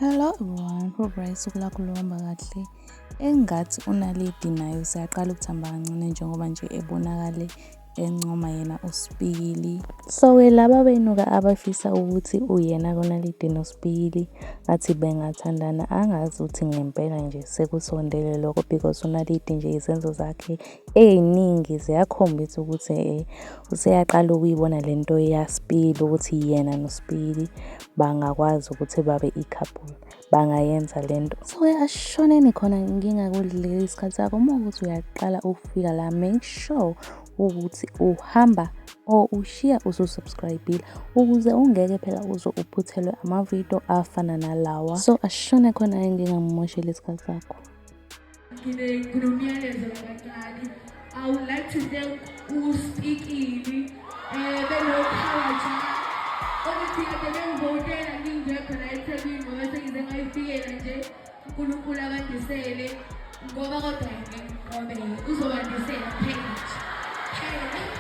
Hello everyone, hope right usuku lakho luhamba kahle. Engathi uNaledi naye useyaqala ukuthamba kancane njengoba nje ebonakale encoma yena uSpikili. So-ke laba benuka abafisa ukuthi uyena uNaledi noSpikili ngathi bengathandana angazi ukuthi ngempela nje sekusondele lokho because uNaledi nje izenzo zakhe ey'ningi ziyakhombisa ukuthi useyaqala ukuyibona le nto yaSpikili ukuthi yena noSpikili bangakwazi ukuthi babe i-couple bangayenza le nto. So-ke asishoneni khona ngingakudleli isikhathi sakho. Uma ukuthi uyaqala ukufika la, make sure ukuthi uhamba or ushiya usu-subscribe-ile ukuze ungeke phela uze uphuthelwe amavidiyo afana nalawa. So asishone khona-ke ngingamumosheli isikhathi sakho. Nginomyalezo kancane. I would like to thank uSpikili benoKhawaja ukuthi kade bengivotela ngingekho la eThekwini ngoba sengize ngayifikela nje uNkulunkulu abandisele ngoba kodwa ngeke ngiqobele uzobandisela kuphela nje. Kuphela.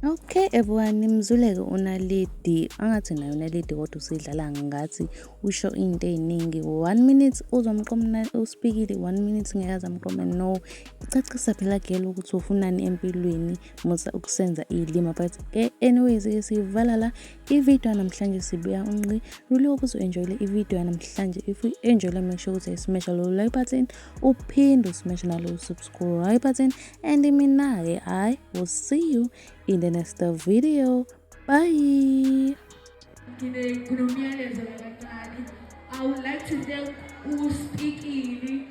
Okay everyone, nimzuleke uNaledi. Angathi naye uNaledi kodwa usidlala ngathi usho into ey'ningi. One minute uzomqoma uSpikili, one minute ngeke aze amqome. No, icacisa phela girl ukuthi ufunani empilweni, musa ukusenza iy'lima. But ke anyways ke siyivala la ividiyo yanamhlanje sibuya unqi. Really hope uzu-enjoyile ividiyo yanamhlanje. If you enjoyile, make sure ukuthi uyayismasha lo like button, uphinde usmashe nalo subscribe button. And mina-ke I will see you in the next video. Bye. Nginomyalezo kancane. I would like to thank uSpikili.